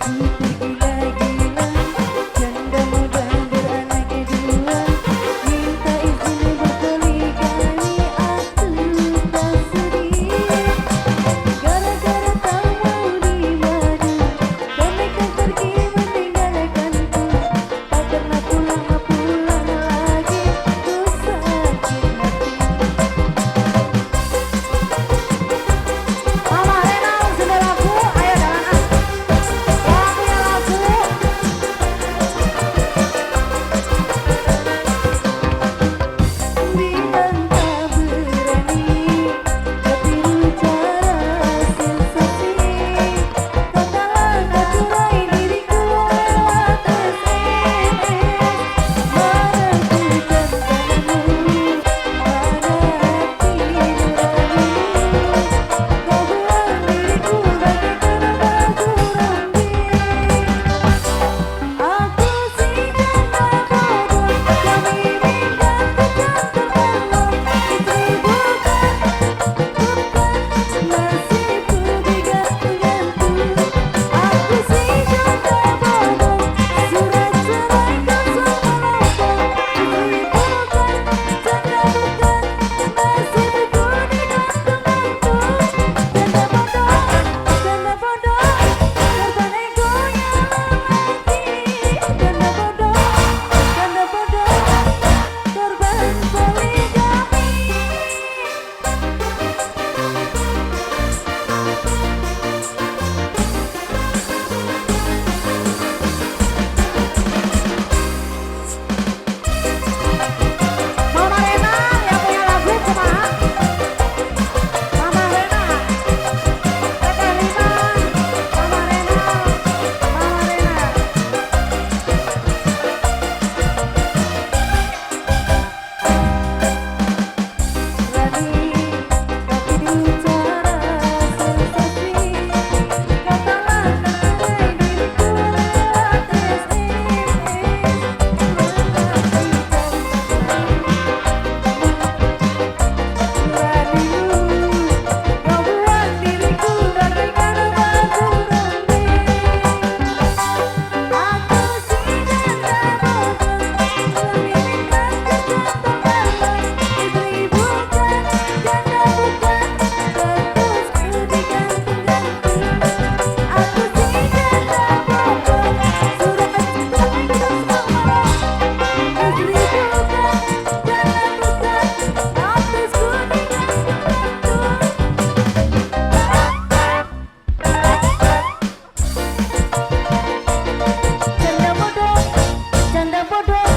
Ku tergila-gila, janda muda beranak dua, minta izin berpoligami, aku tak sudi. Gara-gara tak mau dimadu, karena kau pergi meninggalkanku, tak pernah pulang-pulang lagi, ku sakit hati. Mama Renal sudah lagu, ayo jalan ah. Yang punya lagu. Bilang tak berani, ketiru cara sensasi. Katalah kau curai diriku lewat SMS. Mana ku jantanmu, mana hati nuranimu. Kau buang diriku bagaikan batu rombi. Aku si janda bodoh, kami minggat ke jantung balon. Istri bukan, bukan, nasibku digantung-gantung. Aku si janda bodoh, surat cerai kau melompong. Istri bukan, janda bukan, nasibku digantung-gantung. Janda bodoh, korban egonya lelaki. Janda bodoh, korban poligami. Mama Renal yang punya lagu kumaha? Mama Renal. Teteh Rina, Mama Renal, Mama Renal. Rani, kau cara sensasi. Katalah tercerai diriku lewat SMS. Mana ku jantanmu, nuranimu. Kau buang diriku bagaikan batu rombi. Aku si janda bodoh, kami minggat ke jantung balon. Istri bukan, janda bukan, statusku digantung-gantung. Aku si janda bodoh, surat cerai kau melompong. Istri bukan, janda bukan, statusku digantung-gantung. Janda bodoh, janda bodoh,